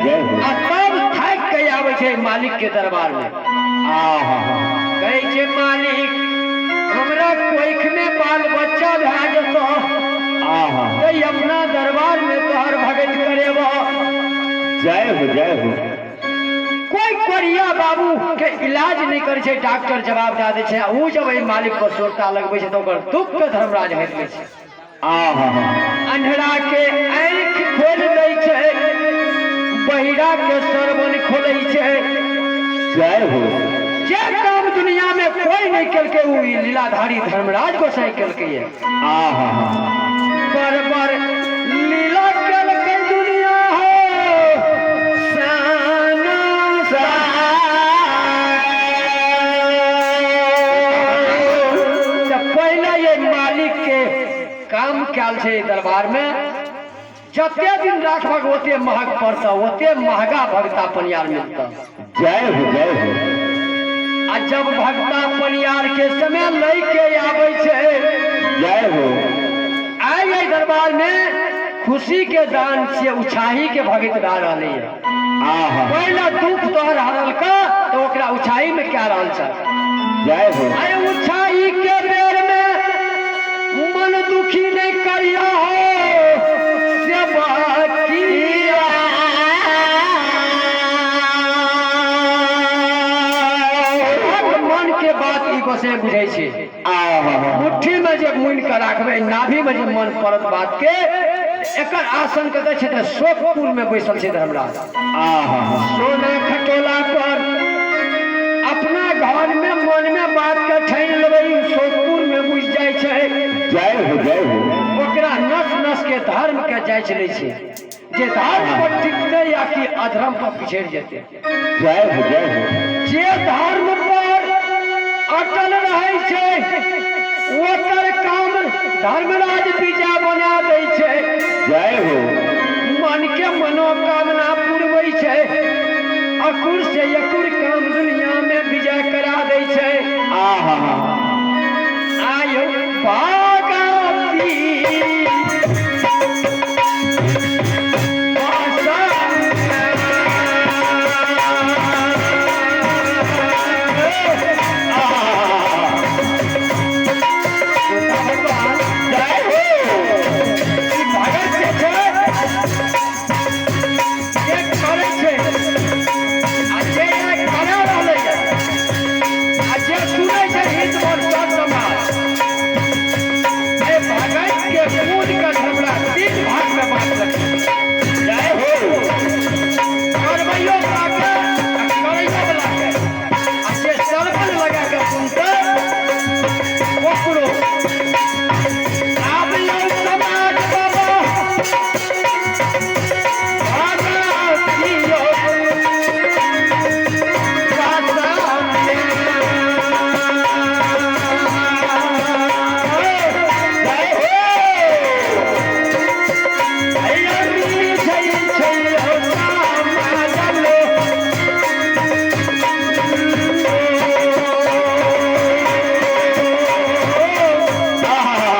जय हो। आ तब थाकि के आबै छै मालिक के दरबार में। आहा। कहै छै मालिक हमरा कोख में बाल बच्चा भए जेतौ आहा। तऽ अपना दरबार में तोहर भगत करेबो। जय हो जय हो। कोई कोरिया बाबू के इलाज नहीं करे छै, डॉक्टर जवाब दए दै छै। आ ऊ जब एहि मालिक पर सोरता लगबै छै तऽ ओकर दुख के धर्मराज हरि लै छै। आहा। अन्हरा के आँखि खोलि दै छै, बहिरा के सरवन खोलै छै। जय हो। जे काम दुनिया में कोई नहीं केलकै ऊ ई लीलाधारी धर्मराज गोसाई केलकै। आहा। बर बर लीला केलकै दुनिया हो साना सा। तऽ पहिले ये मालिक के काम कयल छै दरबार में, जते दिन राखबक ओते महग पड़तौ, ओते महगा भगता पनियार मिलतौ। जय हो जय हो। आ जब भगता पनियार के समय लै के आबै छै, जय हो। आइ एहि दरबार में खुशी के दान से उछाही के भगत भए रहलै। आहा। पहिले दुख तोहर हरलका तऽ ओकरा उछाही में क्या रहल छै। जय हो। अरे उछाही के बेर में मन दुखी नहीं करिया हो से बकिया। मन के बात ई गोसाई बुझै छै। आहा। मुट्ठी में जे मुनि के राखबै, नाभि में जे मन पड़त बात के, एकर आसन कतऽ छै तऽ शोकपुर में बैसल छै धर्मराज। आहा। सोना खटोला पर अपना घर में मन में बात के ठानि लेबै, शोकपुर में बुझि जाइ छै। जय हो जय हो। ओकरा नस नस के धर्म के जाँच लै छै जे धर्म पर टिकतै या कि अधर्म पर पिछड़ि जेतै। जय हो जय हो। जे धर्म पर अटल रहै छै ओकर काम धर्मराज विजय बना दै छै। जय हो। मन के मनोकामना पुरबै छै, अकुर से अकुर काम दुनिया में विजय करा दै छै। आहा। आयो भागवती भगवान जय हो। ई भगत जे छै जे करै छै आ जे करा रहलैए आ जे सुनै छै हित बर सर समाज, ए भगत के पूज के हमरा तीन भाग में बाँटलक। जय हो। करबैयो वला के आ करैयो वला के आ जे सरबन लगा के सुनतै ओकरो। आब यौ समाज बाबा भगवती यौ जय हो। आहा।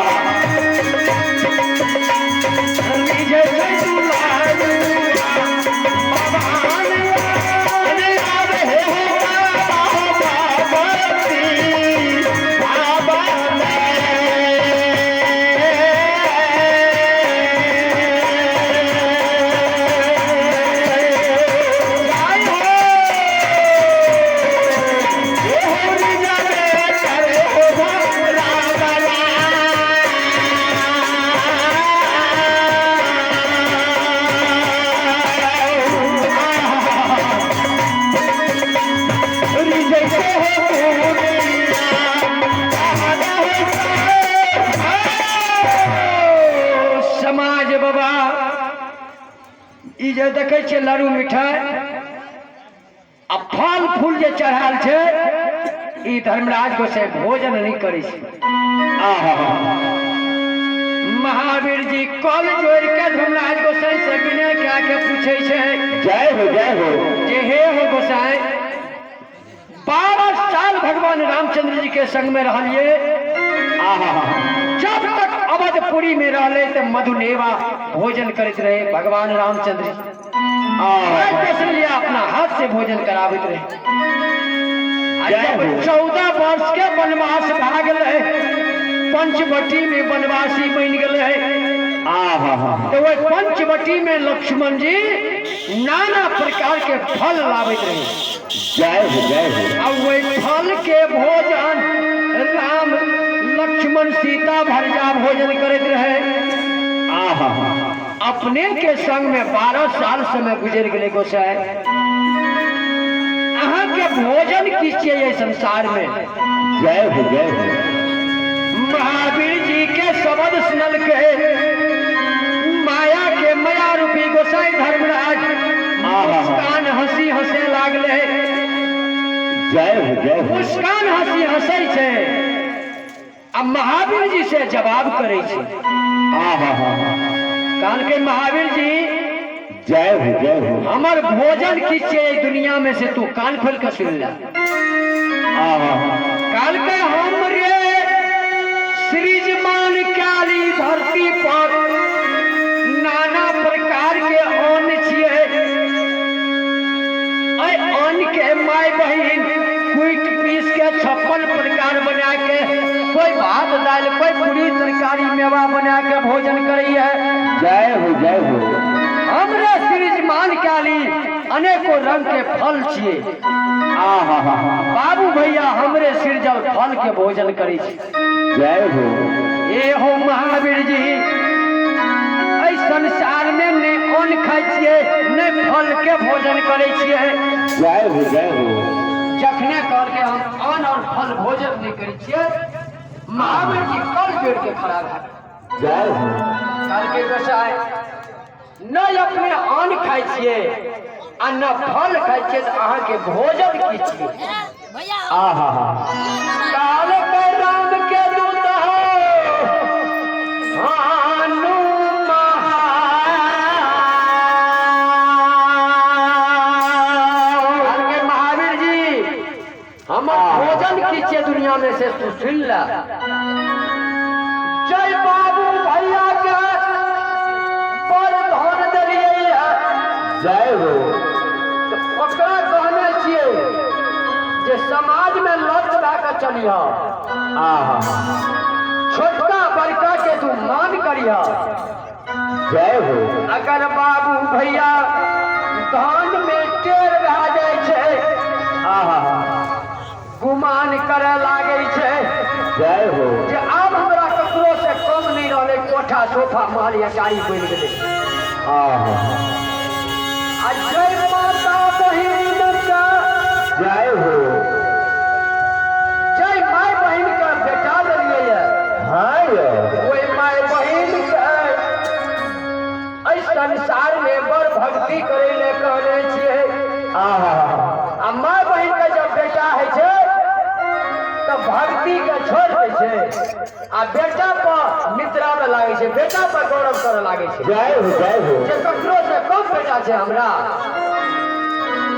अरे आवे हो बाबा भगवती बाबा। समाज बाबा ई जे देखै छियै लड्डू मिठाई आ फल फूल जे चढ़ायल छै, ई धर्मराज गोसाई भोजन नहीं करै छै। आहा। महावीर जी कल जोड़ के धर्मराज गोसाई से विनय कए के पूछै छै। जय हो जय हो। जे हे हो गोसाई, 12 साल भगवान रामचंद्र जी के संग में रहलिए। आहा। जब तक अवधपुरी में रहले तो मधुनेवा भोजन करते रहे भगवान रामचंद्र जी। आहा। अपना हाथ से भोजन कराबैत रहे। आ जय जब हो। 14 वर्ष के वनवास भए गेलै, पंचवटी में वनवासी बनि गेलै, आहा हा। तो वही पंचवटी में लक्ष्मण जी नाना प्रकार के फल लाबैत रहे। जय हो, जय हो। आ वही फल के भोजन राम लक्ष्मण सीता भरजा भोजन करैत रहे। आहा हा। अपने के संग में 12 साल समय गुजर गेलै गोसाई, अहाँ के भोजन की छियै एहि संसार में? जय हो, जय हो। महावीर जी के शब्द सुनलकै माया के माया रूपी गोसाई धर्मराज, मुस्कान हंसी हंसे लागले। जय हो, जय हो। मुस्कान हंसी हंसै छै आ महावीर जी से जवाब करै छै। आहा हा। कहलकै महावीर जी, जय हो, जय हो। हमर भोजन की छियै एहि दुनिया में से तू कान खोल के सुन ले। आहा हा। कहलकै हमरे सृजमान काली धरती पर नाना प्रकार के अन्न छियै। एहि अन्न के माय बहिन कुटि पीस के 56 प्रकार बना के, कोई भात दालि, कोई पूरी तरकारी मेवा बना के भोजन करैया। जय हो, जय हो। हमरे सृजमान काली अनेकों रंग के फल छियै। आहा हा। बाबू भैया हमरे सृजल फल के भोजन करै छै। जय हो। ए हो महावीर जी, एहि संसार में ने अन्न खाइ छियै ने फल के भोजन करै छियै। जय हो, जय हो। जखने कहलकै हम अन्न और फल भोजन नहि करै छियै, महावीर जी कल जोड़ के खड़ा भए गेल। जय हो। कहलकै गोसाई, नहि अपने अन्न खाइ छियै आ न फल खाइ छियै, तऽ अहाँके भोजन की छियै? आहा हा। कहलकै राम के दूत हो हनुमान। कहलकै महावीर जी, हमर भोजन की छियै दुनिया में से तू सुन ले। जय बाबू भैया के पर धन देलियै है, जय हो। तऽ ओकरा कहने छियै जे समाज में लत भए कऽ चलिह, आहा। छोटका बड़का के तू मान करिह। जय हो। अगर बाबू भैया धन में टेर भए जाइ छै, आहा। गुमान करे लागै छै जय हो। जे आब हमरा ककरो से कम नहि रहलै, कोठा सोफा महल अटारी बनि गेलै। आहा। आ जय माता बहिन के, जय हो। जय माय बहिन के बेटा देलियै ये, हाँ यो। ओहि माय बहिन के एहि संसार में बड़ भक्ति करै ले कहने छियै। आहा। आ माय बहिन के जब बेटा होइ छै तऽ भक्ति के छोड़ दै छै आ बेटा पर मित्रावे लागै छै, बेटा पर गौरव करऽ लागै छै जय हो, जय हो। जे ककरो से कम बेटा छै हमरा।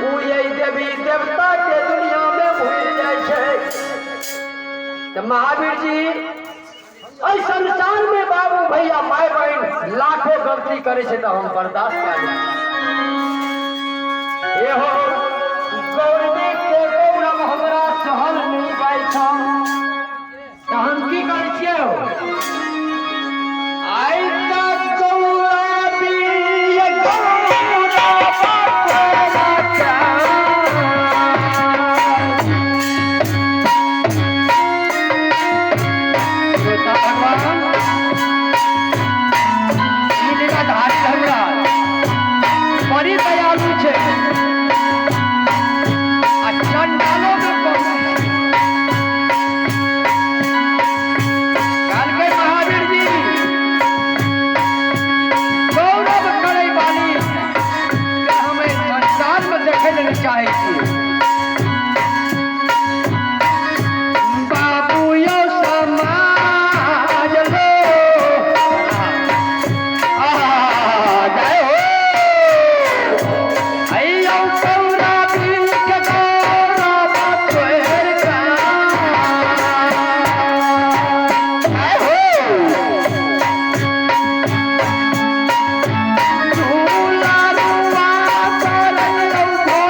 ओ यही देवी देवता के दुनिया में भूल जाइ छै। तऽ महावीर जी, एहि संसार में बाबू भैया माय बहिन लाखों गलती करै छै तऽ हम बर्दाश्त कए लै छी। एहो गौरवी के गौरव हमरा सहल नहि जाइ छौ, तऽ हम की करै छियै हो? आइ तक गौरवी गौरव श्रोता भगवान, ई लीलाधारी धर्मराज बड़ी दयालु छै आ चंडालो में कम नहि छै। कहलकै महावीर जी, गौरव करै वाली के हम एहि संसार में देखै लए नहि चाहै छी। बाबू यौ समाज लो, आहा, जय हो। अय्यो गौरवी के गौरव तोहर का। जय हो। झूला रुआ करत रौ।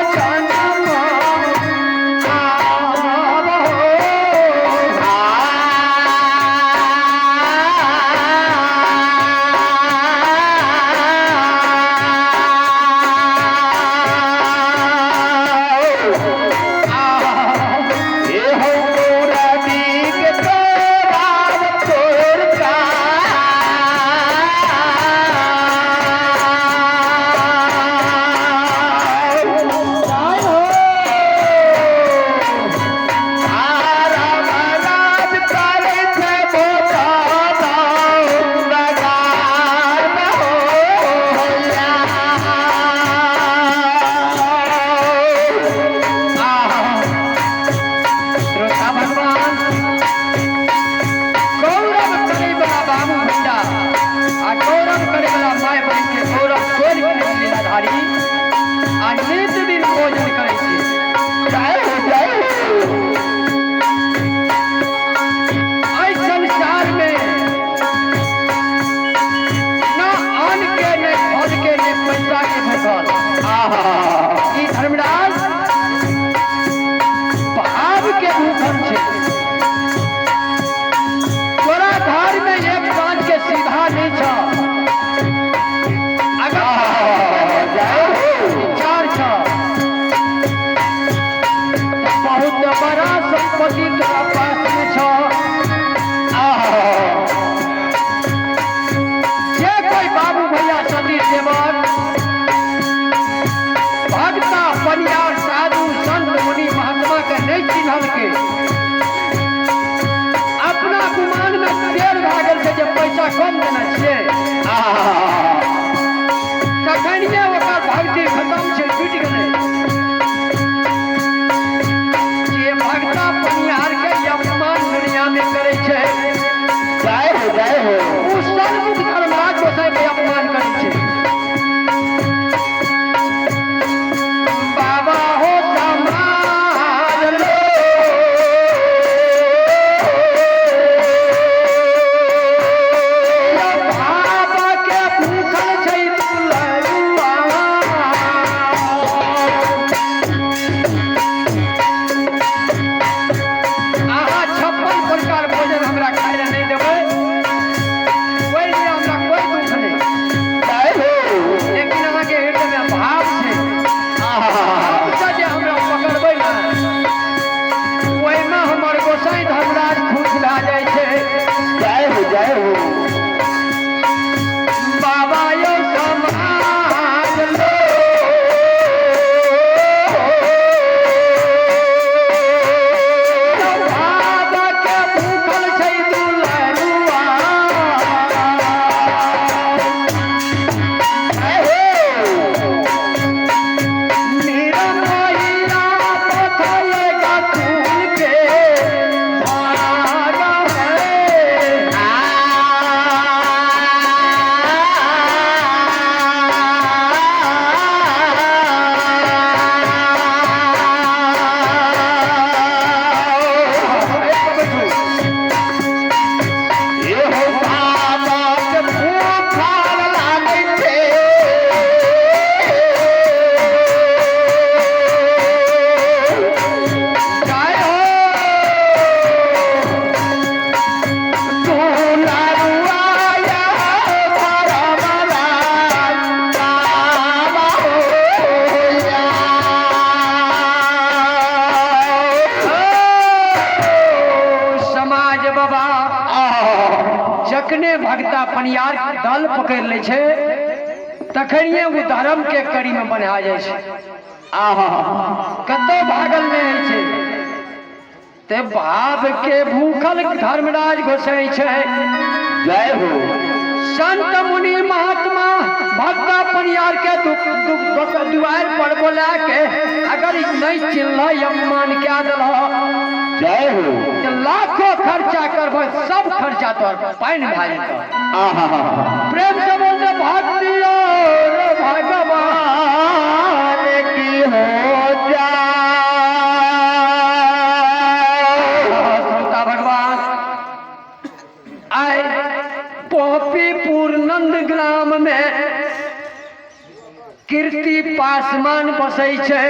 पैसा कम देने छियै। आहा। तखनिये ओकर भक्ति खतम छै, टूटि गेलै। जे भक्ता पनिहार के अपमान दुनिया में करै छै, जय हो, जय हो। ओ सन्मुख धर्मराज गोसाई के अपमान करै छै। बाबा हो समाज लो, बाबा के भूखल छै दुलरुआ। अहाँ 56 प्रकार भोजन हमरा खाय लए नहि देबै, ओहि लिए हमरा कोइ दुख नहि। जय हो। लेकिन अहाँके हृदयमे भाव छै। आहा। भावसँ जे हमरा पकड़बै ने, ओहिमे हमर गोसाई धर्मराज खुश भए जाइ छै। जय हो, जय हो। बाबा यौ समाज लो, बाबा के भूखल छै दुलरुआ। जय हो। निरमैया पथलेगा फूल के धागा है। एहो बाबा के भूखार लागै छै। जय हो। दुलारुआ या परमराज बाबा होया। ओ समाज बाबा, जखने भक्ता पनियार दल पकड़ि लै छै, तखनिये ओ धर्म के कड़ी में बन्हा जाइ छै। आहा। कतौ भागल नहि होइ छै। ते भाव के भूखल धर्मराज गोसाई छै। जय हो। संत मुनि महात्मा भक्ता पनियार के दुआर पर बोला के अगर नहीं चिल्ल अपमान क्या दिल, जय हो। लाखों खर्चा करबै, सब खर्चा तोहर पानि भए जेतौ। आहा। प्रेम से बोलते भक्ति और भगवान की हो जा। श्रोता भगवान, आइ पोपीपुर नंद ग्राम में कीर्ति पासवान बसै छै।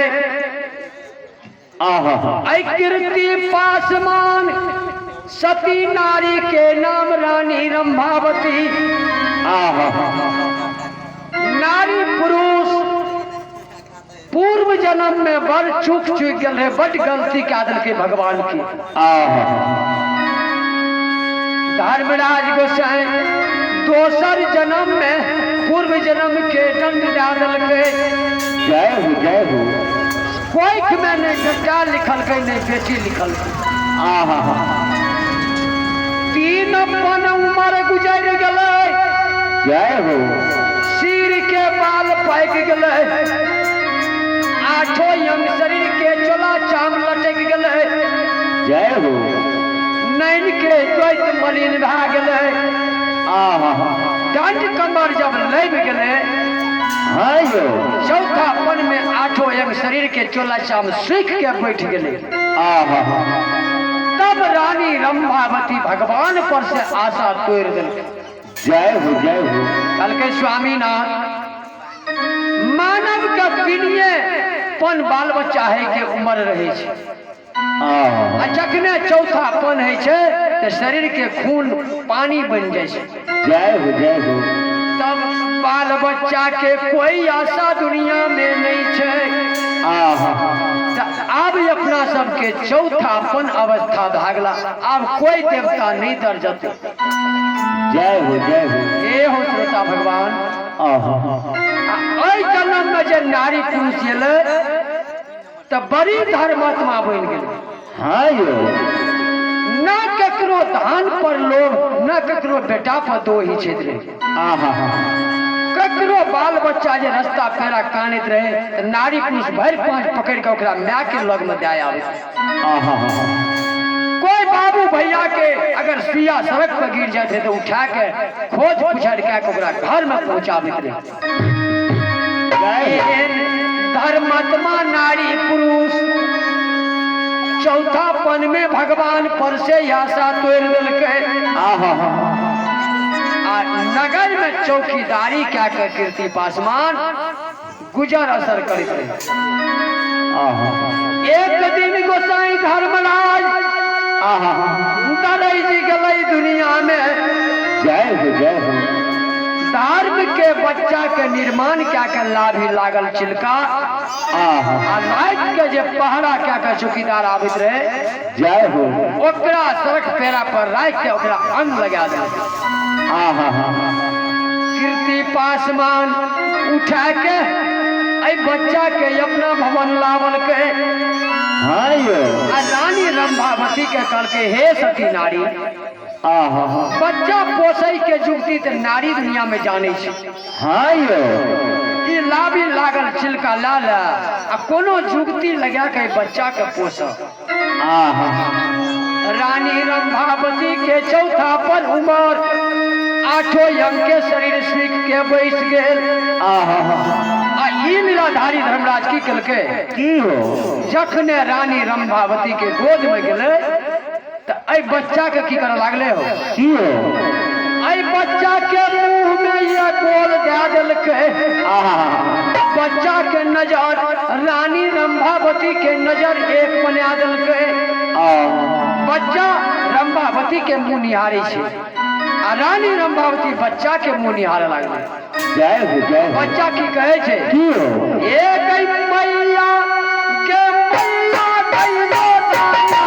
आहा। ऐ कीर्ति पासवान सती नारी के नाम रानी रंभावती। आहा। नारी पुरुष पूर्व जन्म में बड़ चूक चुक गेल रहे, बड़ गलती कए देलकै भगवान की। आहा। धर्मराज गोसाई दोसर जन्म में पूर्व जन्म के दंड दए देलकै। जय हो, जय हो। कोइख में नहि बेटा लिखलकै, नहि बेटी लिखलकै। आहा। 3 पन उमर गुजरि गेलै। जय हो। सिर के बाल पाकि गेलै, आठो अंग शरीर के चोला चाम लटकि गेलै। जय हो। नैन के जोइत मलिन भए गेलै। आहा। दंड कमर जब लैब गेलै, हाँ यो। चौथा पन में आठो अंग शरीर के चोला चाम सूख के बैठ गेलै। आहा। तब रानी रंभावती भगवान पर से आशा तोड़ि देलकै। जय हो, जय हो। कहलकै स्वामीनाथ, मानव के तीनिये पन बाल बच्चा है के उम्र रहे छै। आहा। आ जखने चौथा पन होइ छै तऽ शरीर के खून पानी बनि जाइ छै। जय हो, जय हो। तब बाल बच्चा के कोई आशा दुनिया में नहीं छै। आहा। तऽ आब अपना सबके चौथा पन अवस्था भागला, आब कोई देवता नहीं दर जतै। जय हो, जय हो। हे हो श्रोता भगवान, आहा। आ एहि जन्म में जे नारी पुरुष एलै तऽ बड़ी धर्मात्मा बनि गेलै। हाँ यो। न ककरो धान पर लोभ, न ककरो बेटा पर दोही छेद रहे। आहा ककरो बाल बच्चा जे रास्ता पेरा कानैत रहे तऽ नारी पुरुष भरि पाँच पकड़ि कऽ ओकरा माय के लग में दए आबै। आहा कोई बाबू भैया के अगर सुइया सड़क पर गिर जाते रहे तऽ उठा के खोज पुछारि कए के ओकरा घर में पहुंचाबैत रहे। जय हो। एहन धर्मात्मा नारी पुरुष चौथापन में भगवान पर से आशा तोड़ि देलकै। आहा आ नगर में चौकीदारी कए के कीर्ति पासवान गुजर असर करैत रहे। आहा एक दिन गोसाई धर्मराज आहा दरई जी गेलै दुनिया में। जय हो, जय हो। धर्म के बच्चा के निर्माण कए के लाभी लागल चिलका आहा आ राति के जे पहरा कए के चौकीदार आबैत रहे जय हो। ओकरा सड़क पेरा पर राखि के ओकरा अंग लगा देलकै। आहा कीर्ति पासवान उठा के एहि बच्चा के अपना भवन लावलकै। हाँ यो। आ रानी रंभावती के कहलकै, हे सती नारी, आहा बच्चा पोसै के जुगती तऽ नारी दुनिया में जानै छै। हाँ यो। ई लाभी लागल चिलका ला ला आ कोनो जुगती लगा के बच्चा के पोस। आहा रानी रंभावती के चौथा पर उमर आठो यंग के शरीर सीख के बैस गेल। आहा आ ई निराधारी धर्मराज की केलकै? की हो? जखने रानी रंभावती के गोद में गेलै तऽ एहि बच्चा के की करऽ लागले हो? की हो? एहि बच्चा के मुंह में ये गोल दए देलकै। आहा बच्चा के नजर रानी रंभावती के नजर एक बना देलकै। आहा बच्चा रंभावती के मुंह निहारे छै आ रानी रंभावती बच्चा के मुंह निहारे लागलै। जय हो, जय हो। बच्चा की कहै छै? की हो? एक मैया के मैया गइलो दाना।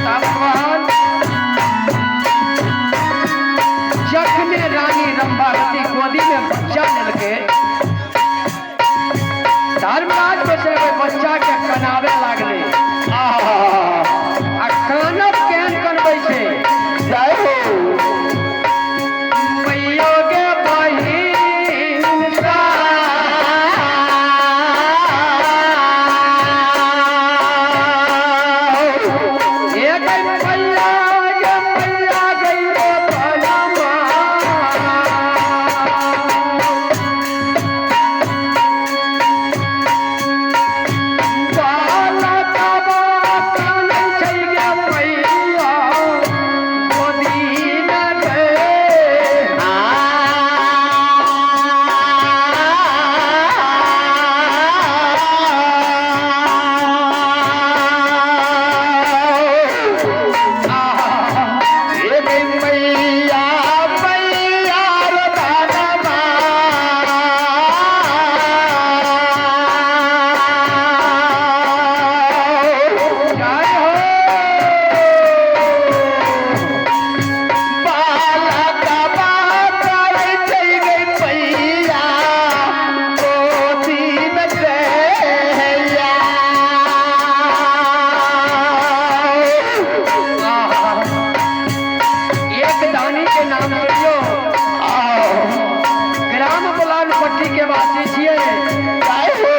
तखन जखने रानी रंभावती गोदी में बच्चा लेलकै, धर्मराज बसे बच्चा के कनावे लागलै। आहा आ कानब केहन कनबै छै? जय हो। मैयो गे बहिन सा। एक मैया गे मैया गइलो बनमा। बालकवा कानै छै गे मैया गोदी में गे। मैया मैया दानमा। जय हो। बालकवा करै छै गे मैया गोदी में गैया। एक दानी के नाम सुनियो। ग्राम बलान पट्टी के वासी छियै। जय हो।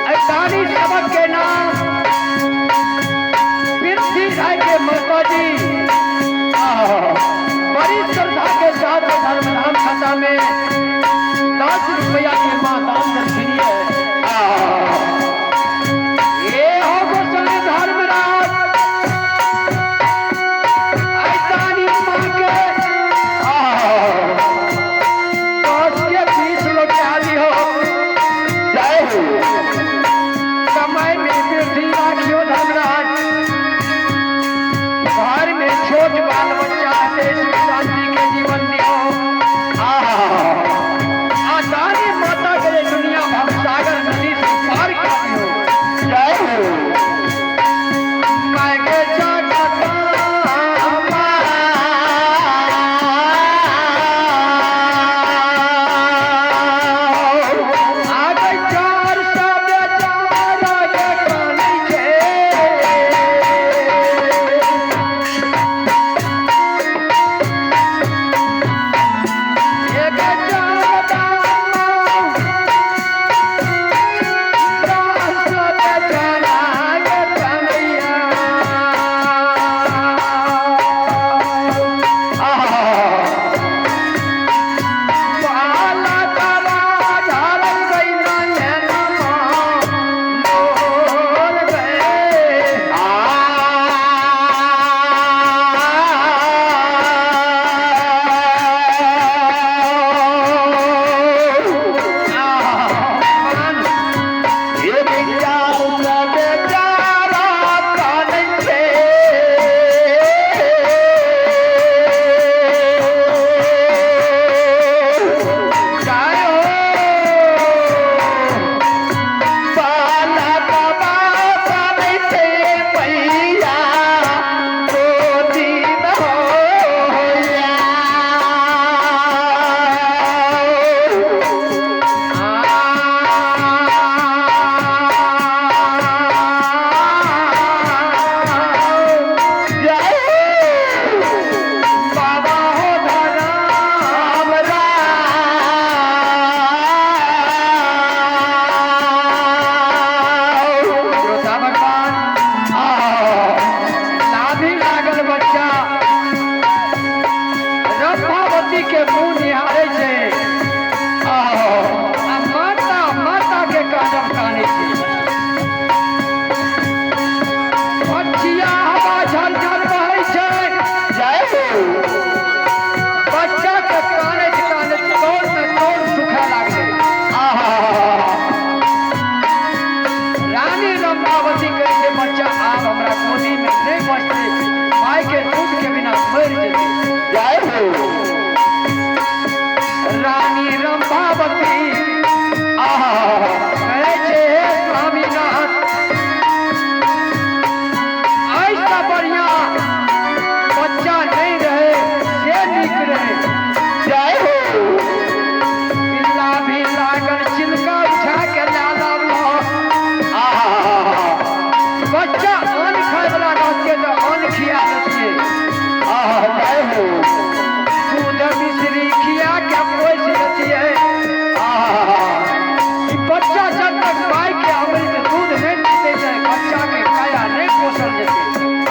एहि दानी सबक के नाम पृथ्वी राय के माताजी बड़ी श्रद्धा के साथ धर्मधाम खाता में 10 रुपया के माँ दान दक्षिणी है। ये हो गोसाई धर्मराज, ऐ दानी माँ के 10 के 20 लोग आदि हो। जय हो। समय में वृद्धि राखियो धर्मराज। घर में छोट बाल बच्चा है, सुख शांति के जीवन दियो। आ दानी माता के रंभावती के मुंह निहारे छै आ माता माता के कानब कानै छै। पछिया हवा झरझर बहै छै। जय हो। बच्चा के कानैत कानैत तौर में तौर सुखा लागलै। आहा। रानी रंभावती कहै छै, बच्चा आब हमरा गोदी में नहि बचतै, माय के दूध के बिना मरि जेतै। जय हो। रानी रंभावती आहा। कहै छै, हे स्वामीनाथ, ऐसा बढ़िया बच्चा नहीं रहे से नीक रहे। जय हो। पिल्ला भी लागल, छिलका उठा के लए लाबलहुँ। आहा। बच्चा अन्न खाय वाला रहतियै तऽ अन्न खिया देतियै। आहा। जय हो। दूध मिश्री खिया के पोसि देतियै। आहा। ई बच्चा जब तक माय के अमृत दूध नहि पीतै तऽ बच्चा के काया नहि पोसल जेतै।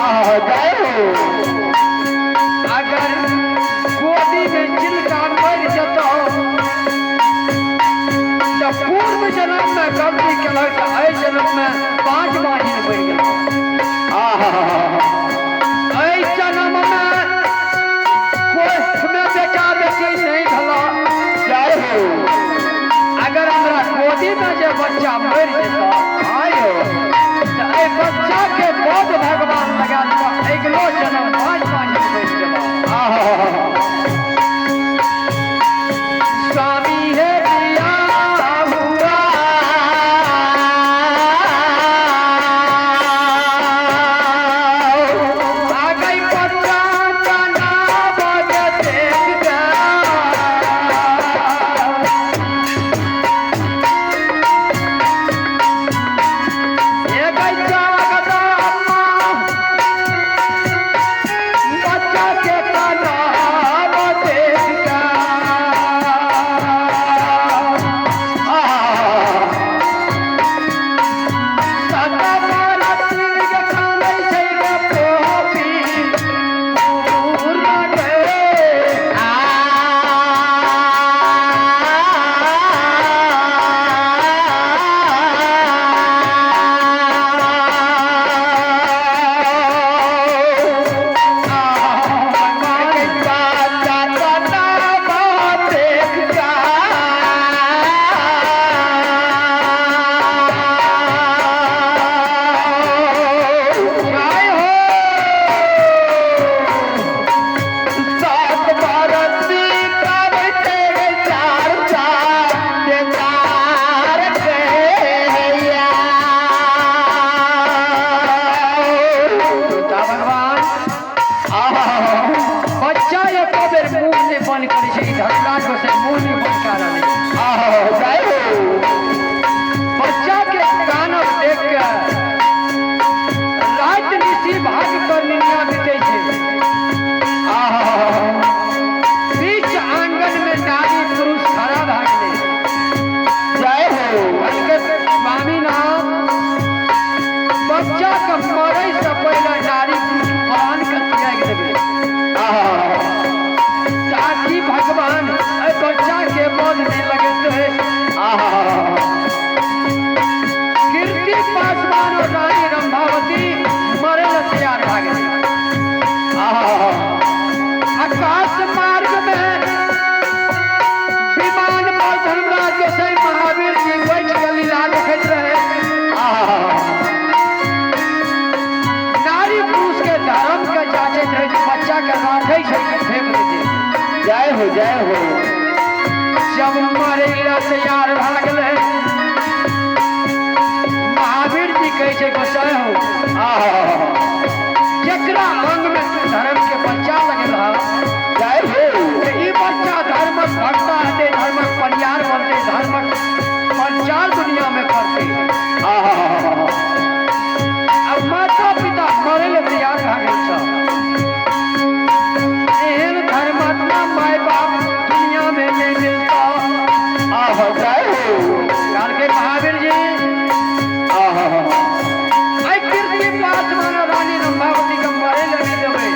आहा। जय हो। अगर गोदी में चिलका मरि जेतौ तऽ पूर्व जन्म में गलती केलक तऽ एहि जन्म में पांच बाहिन बनि गेलौ। आहा। एहि जन्म में कोख में बेटा बेटी नहि भेलौ। जय हो। अगर हमरा गोदी में जे बच्चा मरि जेतौ आयो। तऽ एहि बच्चा के बोध भगवान लगा देतौ, अगिलो जन्म पांच बाहिन बनि गेलौ। आहा। स्वामी हे दिया हुआ। आ गई बच्चा का नाम देख के। ये गई जगदम्बा, बच्चा के नाम देख के। आहा। सत के कानै छै रे पोपी पूर्ण गे। जय हो। श्रोता भगवान, बच्चा एको बेर मुँह नहि बंद करै छै। ई धर्मराज गोसाई मुँह नहि बंद कऽ रहलै। बच्चा के कानब देख के राति निशी भाग कर निनिया बीतै छै। बीच आंगन में नारी पुरुष खड़ा भए गेलै। जय हो। कहलकै, स्वामीनाथ, बच्चा के मरै से पहिले नारी पुरुष प्राण के त्याग देबै ताकि भगवान एहि बच्चा के मन नहि लगेतै। कीर्ति पासवान और रानी रंभावती मरे ला तैयार भए गेलै। आकाश मार्ग में विमान पर धर्मराज गोसाई महावीर जी बैठ के लीला देखैत रहे। नारी पुरुष के धर्म के जांचैत रहे जे बच्चा के राखै छै कि फेंक दै छै। जय हो, जय हो। जब मरे ला तैयार भए गेलै, महावीर जी कहै छै, गोसाई हो, जेकरा अंग में तू धर्म के बच्चा लगेल जय हो। तऽ ई बच्चा धर्मक भक्ता हेतै, धर्मक परियार बनतै, धर्मक प्रचार दुनिया में करतै। अब माता पिता मरे ले तैयार भए गेल छ। एहन धर्मात्मा माय बाप दुनिया में नहीं मिलता। जय हो। कहलकै महावीर जी, एहि कीर्ति पासवान रानी रंभावती के मरे ले नहि देबै।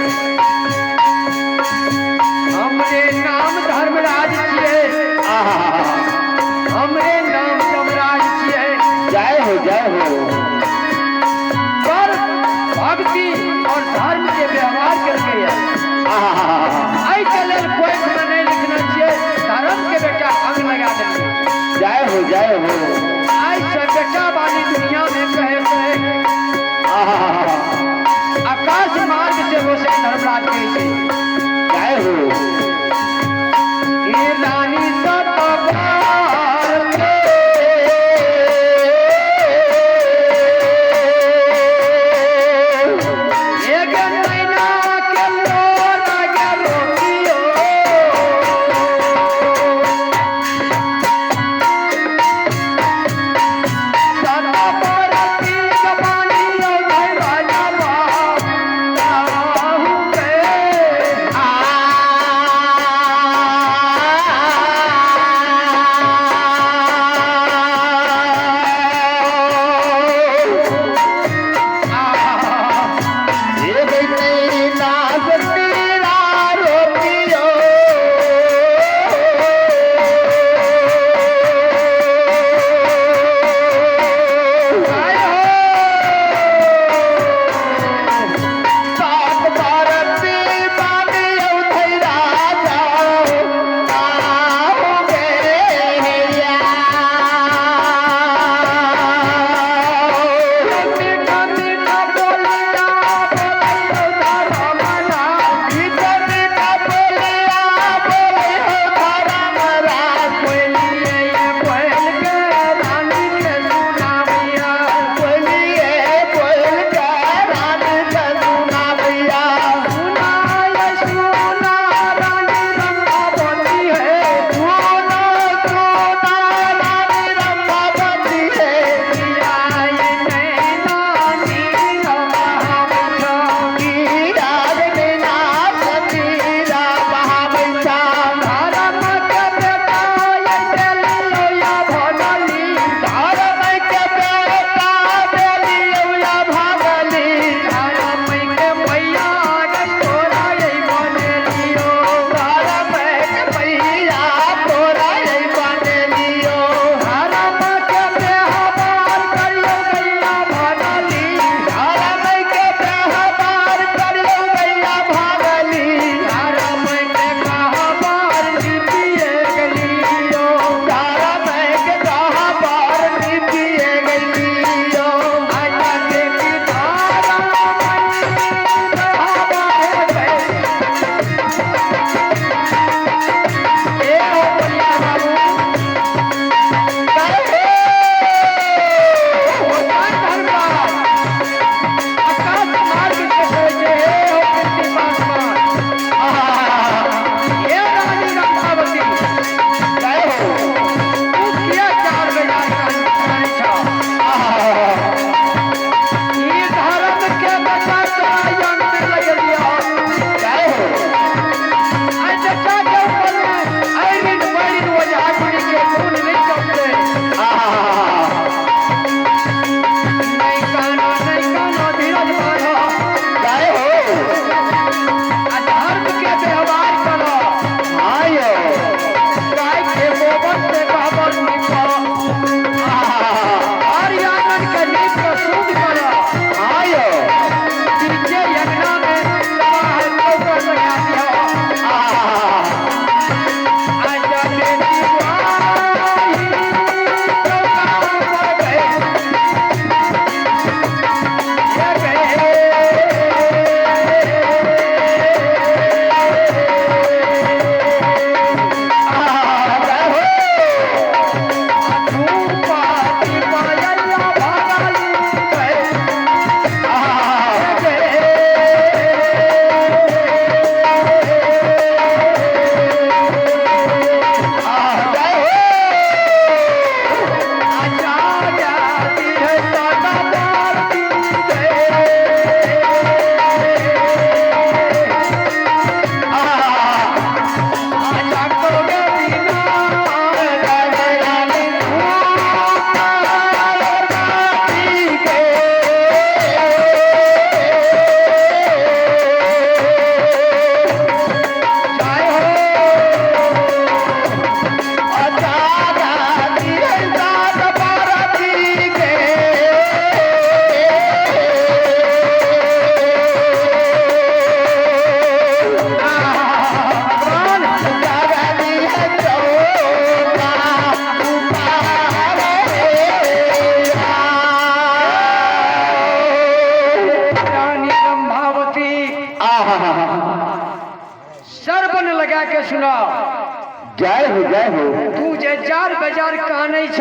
जय हो जय हो। तू जे जार बेजार कानै छ,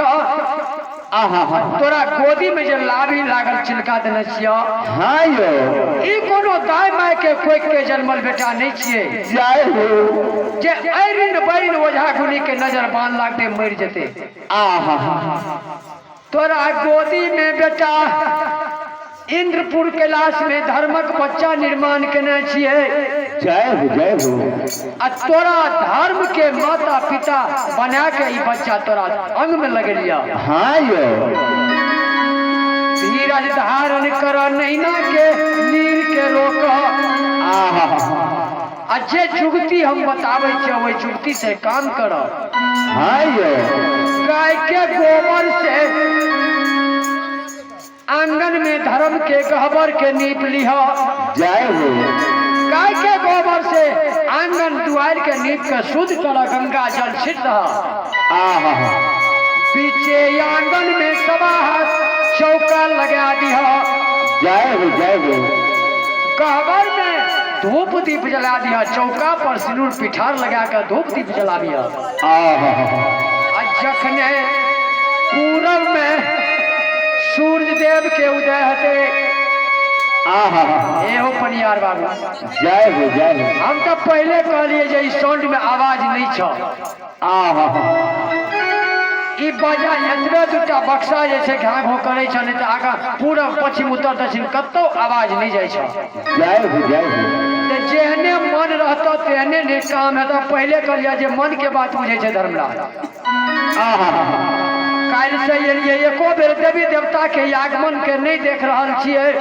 आहा हा। तोरा गोदी में जे लाभी लागल छिलका देने छियौ, हाँ यो। ई कोनो दाय माय के कोई के जन्मल बेटा नहीं छियै जय हो। जे ऐरिन बैरिन ओझा गुनी के नजर बांध लागते मर जेते। आहा हा। तोरा गोदी में बेटा इंद्रपुर कैलाश में धर्मक बच्चा निर्माण केने छियै। जय हो जय हो। आ तोरा धर्म के माता पिता बना के ई बच्चा तोरा अंग में लगेलिया। हाँ यो। धीरज धारण कर, नैना के नीर के रोक। आहा हा। आ जे जुगती हम बताबै छियै ओहि जुगती से काम कर। हाँ यो। गाय के गोबर से आंगन में धर्म के गहबर के नीप लिह। जय हो। गाय के गोबर से आंगन दुआर के नीप के शुद्ध कर, गंगा जल छिट दह। आहा हा। पीछे आंगन में सवा हाथ चौका लगा दिह। जय हो जय हो। गहबर में धूप दीप जला दिह, चौका पर सिंदूर पिठार लगा कर धूप दीप जला दिह। आहा हा। आ जखने पूरब में सूर्य देव के उदय हेतै, आहा हा। एहो पनियार बाबू, जय हो जय हो। हम तो पहले कहलिए जे ई साउंड में आवाज नहीं छ। आहा हा। ई बाजा एतबे दूटा बक्सा जे छै घाँ घों करै छ, नहीं तऽ आगाँ पूरब पश्चिम उत्तर दक्षिण कतौ आवाज नहीं जाइ छ। जय हो जय हो। तऽ जेहने मन रहतौ तेहने ने काम हेतौ। पहले कहलिए जे मन के बात बुझै छै धर्मराज। आहा हा। काल्हि से एलियै एको बेर देवी देवता के आगमन के नहीं देख रहल छियै।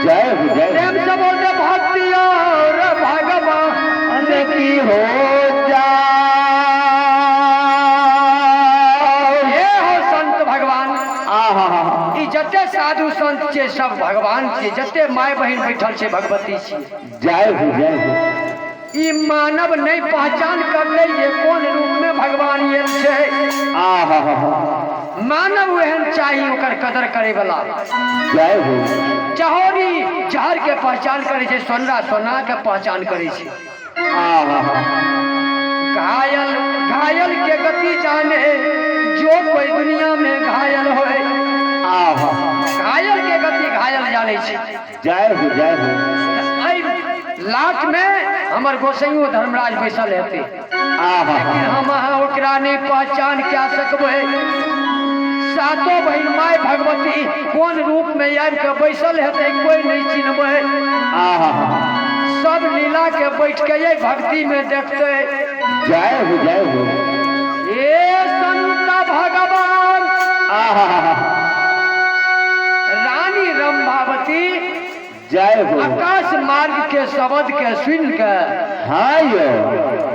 जय हो जय हो। प्रेम से बोलते भक्ति और भगवान की हो जाए। हे हो संत भगवान, आहा हा। ई जते साधु संत छै सब भगवान छियै, जते माय बहिन बैठल छै भगवती छियै। जय हो जय हो। ई मानव नहीं पहचान करले जे कोन रूप में भगवान आयल छै। आहा हा। मानव एहन चाही ओकर कदर करे वाला। जय हो। चहोरी जहर के पहचान करे छै, सोनरा सोना के पहचान करे छै। आहा हा। घायल घायल के गति जाने जो कोई दुनिया में घायल होए। आहा। घायल के गति घायल जाने छै। जय हो जय हो। एहि लाट में हमर गोसाइयो धर्मराज बैसल हेतै, आहा लेकिन हा। हम अहाँ ओकरा नहि पहचान कए सकबै। सातो बहिन माय भगवती कोन रूप में आबि के बैसल हेतै कोई नहीं चिन्हबै। आहा हा। सब लीला के बैठ के यही भक्ति में देखते। जय हो जय हो। हे संत भगवान, आहा हा। रानी रंभावती जय हो। आकाश मार्ग के शब्द के सुन के हाँ यो।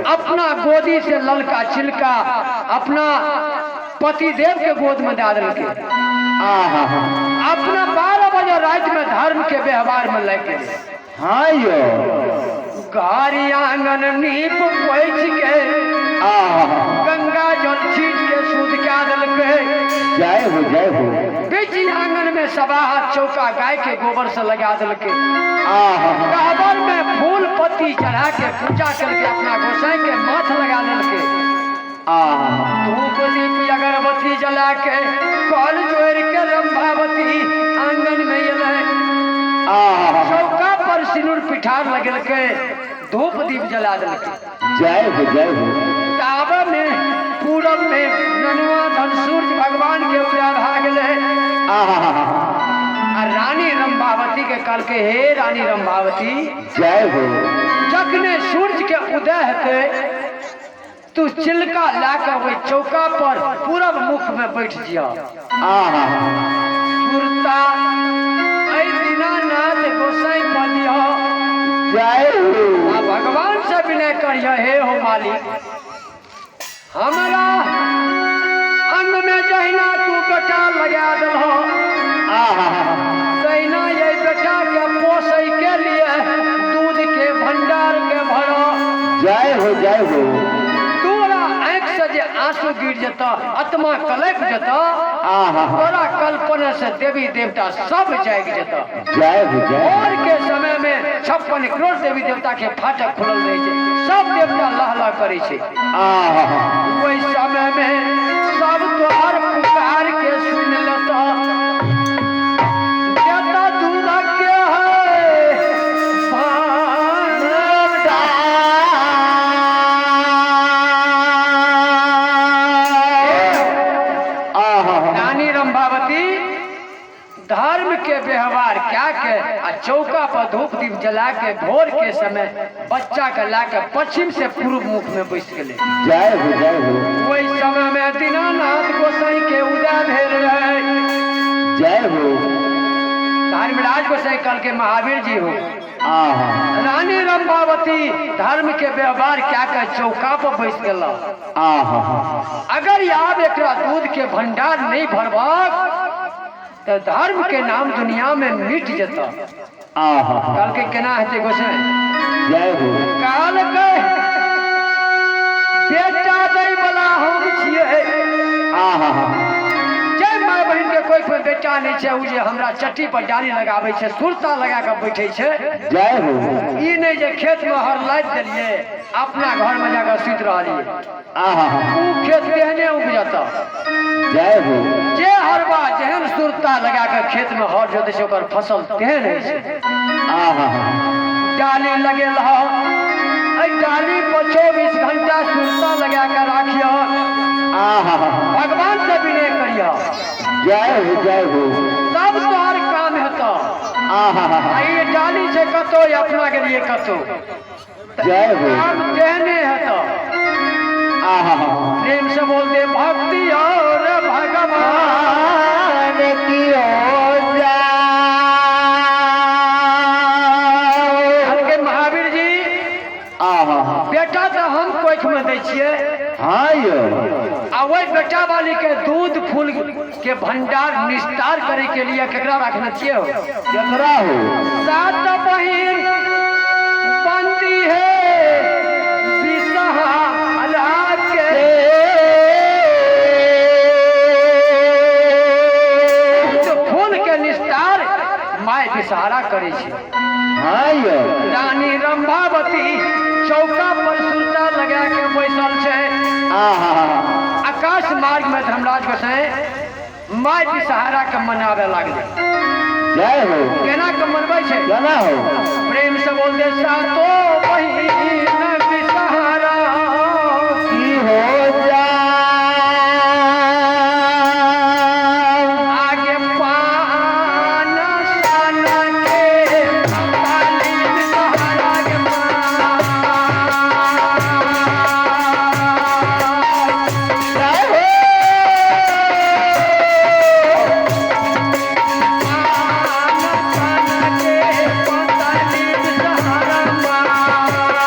अपना गोदी से ललका छिलका अपना पतिदेव के गोद में दे देलकै। आहा हा। अपना 12 बजे रात में धर्म के व्यवहार में लग गेलै। हाँ यो। घर आंगन नीप पोछि के आहा हा। गंगा जल छीट के शुद्ध कए देलकै। जय हो जय हो। बीच आंगन में सवा हाथ चौका गाय के गोबर से लगा देलकै। आहा हा। गहबर में फूल पत्ती चढ़ा के पूजा करके अपना गोसाई के माथ लगा देलकै। आहा हा। धूप दीप अगरबत्ती जला के कल जोड़ के रंभावती आंगन में एलै। आहा हा। चौका पर सिनुर पिठार लगेलकै, धूप दीप जला देलकै। जय हो जय हो। ताबे में पूरब में ननुआ धन सूर्य भगवान के उदय भए गेलै। आहा हा। आ रानी रंभावती के कहलकै, हे रानी रंभावती, जय हो। जखने सूर्य के उदय हेतै तू चिलका ला के ओहि चौका पर पूरब मुख में बैठ जिया। आहा हा। सुरता ऐ दीनानाथ गोसाई बनिह। जय हो। आ भगवान से विनय करिह, हे हो मालिक, हमरा अंग में जहिना तू बेटा लगा देलह आहा हा। तहिना ये बेटा के पोसै के लिए दूध के भंडार के भरो। जय हो जय हो। तोरा आँखि से जे आंसू गिर जेतऽ, आत्मा कलपि जेतऽ, आहा। तोरा कल्पना से देवी देवता सब जागि जेतऽ। जय हो, जय हो। भोर के समय में 56 करोड़ देवी देवता के फाटक खुलल रहे छै, सब देवता लह लह करै छै। आहा। ओहि समय में सब तोहर पुकार के सुन लेतऽ, देता दूधक के है भंडार। आहा। रानी रंभावती धर्म के व्यवहार क्या के आ चौका पर धूप दीप जला के भोर के समय बच्चा के ला के पश्चिम से पूर्व मुख में बैस गेले। जय हो, जय हो। ओहि समय में दीनानाथ गोसाई के उदय भेल रहे। जय हो। धर्मराज गोसाई कल के महावीर जी हो। आहा। रानी रंभावती धर्म के व्यवहार क्या के चौका पर बैस गेल। आहा। अगर आब एकरा दूध के भंडार नहीं भरबाक तो धर्म के नाम दुनिया में मिट जेता। आहा। कल के केना हेतै गोसाई? जय हो। काल के बेटा दै वाला हम छियै। आहा। जे माय बहिन के कोई कोई बेटा नहीं छै, उ जे हमरा चट्टी पर डाली लगाबै छै, सुरता लगा के बैठे छै। जय हो। ई नहीं जे खेत में हर लादि देलियै, अपना घर में जाकर सुति रहलियै। आहा। उ खेत तेहने उपजता। जय हो। जे हरबा जेहन सुरता लगा के खेत में हर जोतै छै, ओकर फसल तेहन होइ छै। आहा। डाली लगेल ह, एहि डाली पर 24 घंटा सुरता लगा के राखिह। आहा। भगवान से विनय करिह। जय हो, जय हो। तब तोहर काम हेतौ। आहा। आ ई डाली छै कतौ, अपना गेलियै कतौ, जय हो। काम तेहने हेतौ। आहा। प्रेम से बोलते भक्ति और भगवान की हो जाओ। के महावीर जी, आहा। बेटा तो हम कोख में दै छियै। हाँ यो। आ वही बेटा वाली के दूध फूल के भंडार निस्तार करे के लिए केकरा रखने छियै हो? केकरा हो? सात बहिन बंदी है बिसहारा के, फूल के निस्तार माय बिसहारा करे छै। हाँ यो। रानी रंभावती चौका पर सुरता लगा के बैसल छै। आहा। आकाश मार्ग में धर्मराज गोसाई माय बिसहारा के मनावे लागले। जय हो। केना के मनबै छै? केना हो? प्रेम से बोल दे सातो बहिन बिसहारा की हो जा। आगे पान सन के पाली बिसहारा के माँ। जय हो। पान सन के पाली बिसहारा माँ।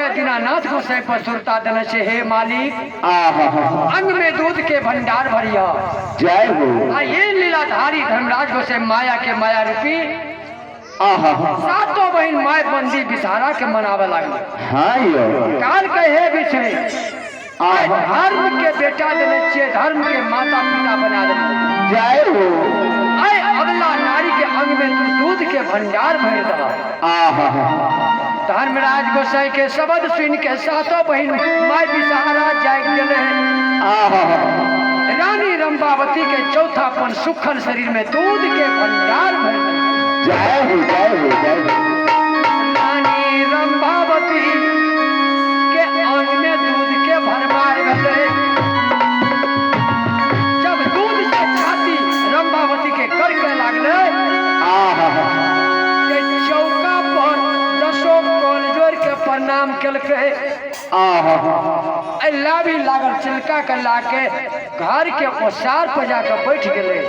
के दीनानाथ गोसाई पर सुरता देने छै, हे मालिक, आहा अंग में दूध के भंडार भरिया। जय हो। आ ये लीलाधारी धर्मराज गोसाई माया के माया रूपी आहा सातों बहन my बंदी बिसहारा के मनावे लागल। हाँ यो। काल के हे बिछड़े, आहा धर्म के बेटा देने छियै, धर्म के माता पिता बना देने। जय हो। आय अगला नारी के अंग में तू दूध के भंडार भर दहा। आहा धर्मराज गोसाई के शब्द सुन के सातों बहन my Bishahara जाग गेले। आहा रानी रंभावती के चौथापन सुखल शरीर में दूध के भंडार भर दे। जय हो, जय हो, जय हो। रानी रंभावती के अंग में दूध के भरमार भेलै। जब दूध से छाती रंभावती के करके लागलै आहा के चौका पर दसो कल जोड़ के प्रणाम केलकै। आहा एहि लाभी लागल चिलका के लाके घर के ओसार पर जाके बैठ गेलै।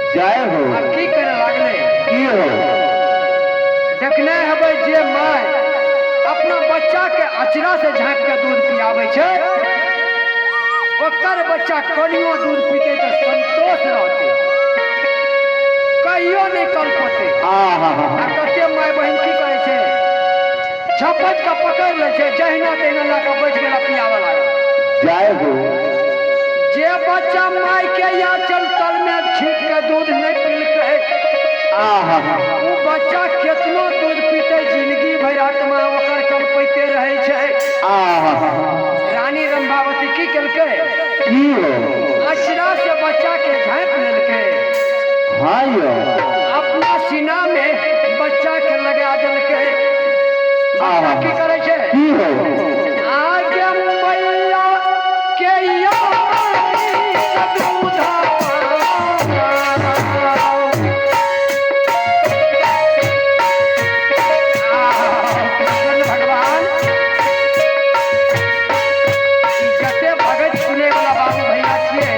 जय हो। आ की करे लागलै? की हो? देखने हेबै जे my अपना बच्चा के अचरा से झाँपि के दूध पियाबै छै, ओकर बच्चा कनियो दूध पीते तऽ संतोष रहतै, कहियो नहि कलपतै। आहा आ कते my बहिन की करै छै, झपट के पकड़ि लै छै, जहिना तहिना लऽ कऽ बैठ गेला, पियाबऽ लागल। जय हो। जे बच्चा my के या चल तल में छीट के दूध नहि पीलकै, आहा ओ बच्चा केतनो दूध पीते जिंदगी भरि आत्मा ओकर कलपैते रहै छै। आहा रानी रंभावती की केलकै? की हो? अचरा से बच्चा के झाँपि लेलकै, हाँ यो। अपना सीना में बच्चा के लगा देलकै। बच्चा की करै छै? की हो? आगे मैया के यो दूध। कृष्ण भगवान, ई जते भगत सुने वाला बाबू भैया छियै,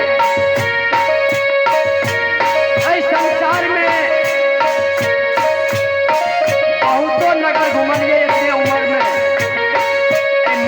एहि संसार में बहुतो नगर घुमलियै। एतने उम्र में एहि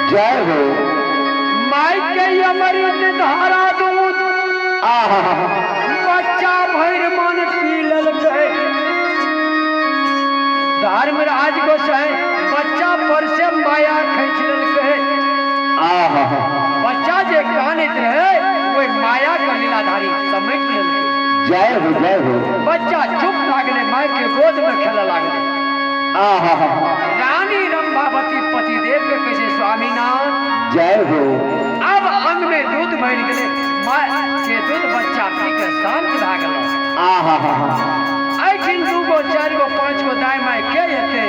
जय हो। माय के अमृत धारा दूध आहा। बच्चा भरि मन पी लेलकै। धर्मराज गोसाई बच्चा पर से माया खींच लेलकै। आहा। बच्चा जे कानैत रहे ओहि माया के लीलाधारी समेट लेलकै। जय हो, जय हो। बच्चा चुप लागलै, माय के गोद में खेलऽ लागलै। आहा। रानी रंभावती पतिदेव के कहै छै, स्वामीनाथ, जय हो। अब अंग में दूध भरि गेलै। माय के दूध बच्चा पी के शांत भए गेल। आहा। एहिठिन 2 गो 4 गो 5 गो दाय माय के हेतै?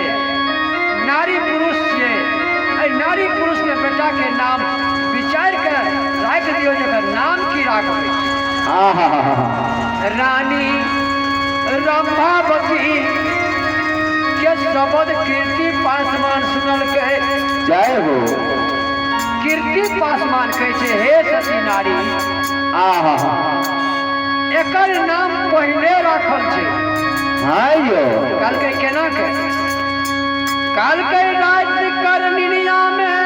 नारी पुरुष छियै। एहि नारी पुरुष में बेटा के नाम विचारि के राखि दियौ, जकर नाम की राखबै? आहा। रानी रंभावती के शब्द कीर्ति पासवान सुनलकै। जय हो। कीर्ति पासवान कहै छै, हे सती नारी, आहा। एकर नाम पहिले राखल छै। हाँ यो। कहलकै, केना के? कहलकै, राति कर निनिया में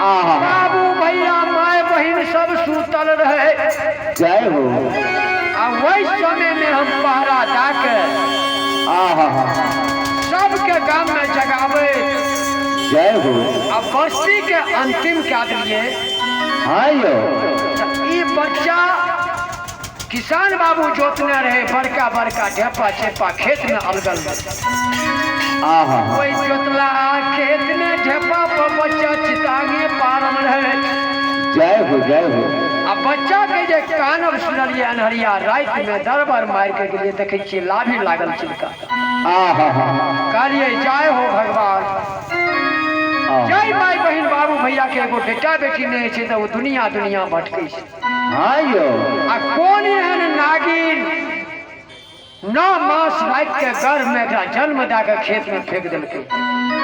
आहा। बाबू भैया माय बहिन सब सूतल रहे जय हो। आ वही समय में हम पहरा दऽ के आहा। सबके गाम में जगावे जय हो। आ बस्ती के अंतिम कए देलिए। हाँ यो। तऽ ई बच्चा किसान बाबू जोतने रहे, बड़का बड़का ढेपा चेपा खेत में अलगल रहे। आहा। ओहि जोतला खेत में ढेपा पर बच्चा चितांगे पारल रहे। जय हो, जय हो। आ बच्चा के जे कानब सुनलिए अन्हरिया राति में, दरबार मारि के गेलिए, देखै छियै लाभी लागल चिलका। आहा। कहलिए, जय हो भगवान। आहा। जय माय बहिन बाबू भैया के एगो बेटा बेटी नहि छै तऽ ओ दुनिया दुनिया भटकै छै। हाँ यो। आ कोन एहन नागिन 9 मास राखि के गर्भ में एकरा जन्म दए के खेत में फेंक देलकै?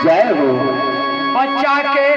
जय हो। बच्चा के